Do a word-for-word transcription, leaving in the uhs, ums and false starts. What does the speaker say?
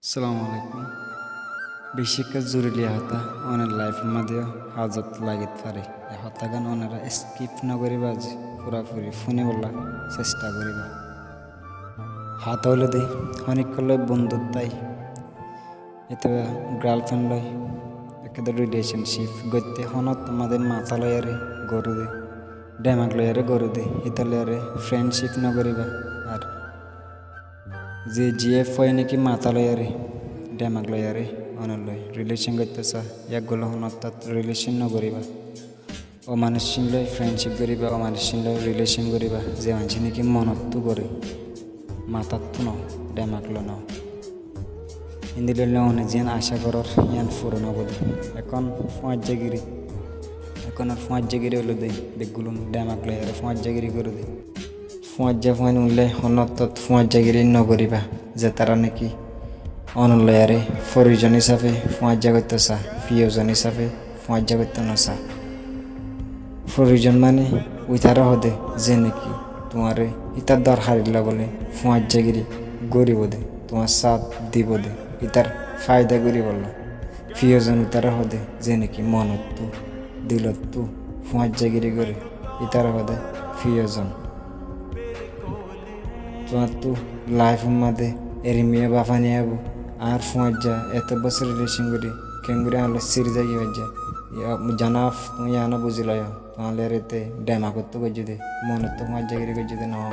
Assalamu alaikum. Bicí ekká zoruri hotá, ónor laifor máze yó házot lagi fare. E hotágan ónora skip no goríba, furafuri fúnibolla sesta goríba. Hotá óilde, honíkka loi bonduttai, etolla girlfriend loi, ekká de relationship goitté honó tomade matá loiyaré goré de, demak loiyaré goré de, etolla loiyaré friendship no goríba. Ar ze ziyé fúain niki matá loiyaré, demak loiyaré, ónor loi relation goittó sa, yá gulla honó tat relation no goríba. Ó manúic ín loi friendship goríba, ó manúic ín loi relation goríba, ze manúic ín niki monottú goré, matáttu no, demak loi no. Endilla óile óne ziyán acá gorór, yían furon óibo de. Ehón fúañijjagiri, ehón ar fúañijjagiri óilde, beggúlun demak loiyaré fúañijjagiri goré de. Fúañijja fúain óile honó tat fúañijjagiri no goríba, ze tará niki ónor loiyaré forijon hísafe fúañijja goittó sa, fiyozon hísafe fúañijja goittó no sa. Forijon mane uitará hoó de, ze niki tuáñre ítar dorhar illa bóle fúañijjagiri goríbo de, tuáñr sát dibo de, ítar faida goríbolla. Fiyozon uitará hoó de, ze niki monottú, dilottú fúañijjagiri goré, ítaré hoó de fiyozon. Tuáñrttu laifor máze erimiyó báfani aibó, añár fúañijja eto bosór relation gorí, keéngorí añár loi síri zai faijjé. Yá, zanaf, tuñí yían buzí loiyó, tuáñr loi ete demagottú goijjé de, monottú fúañijjagiri goijjé de no,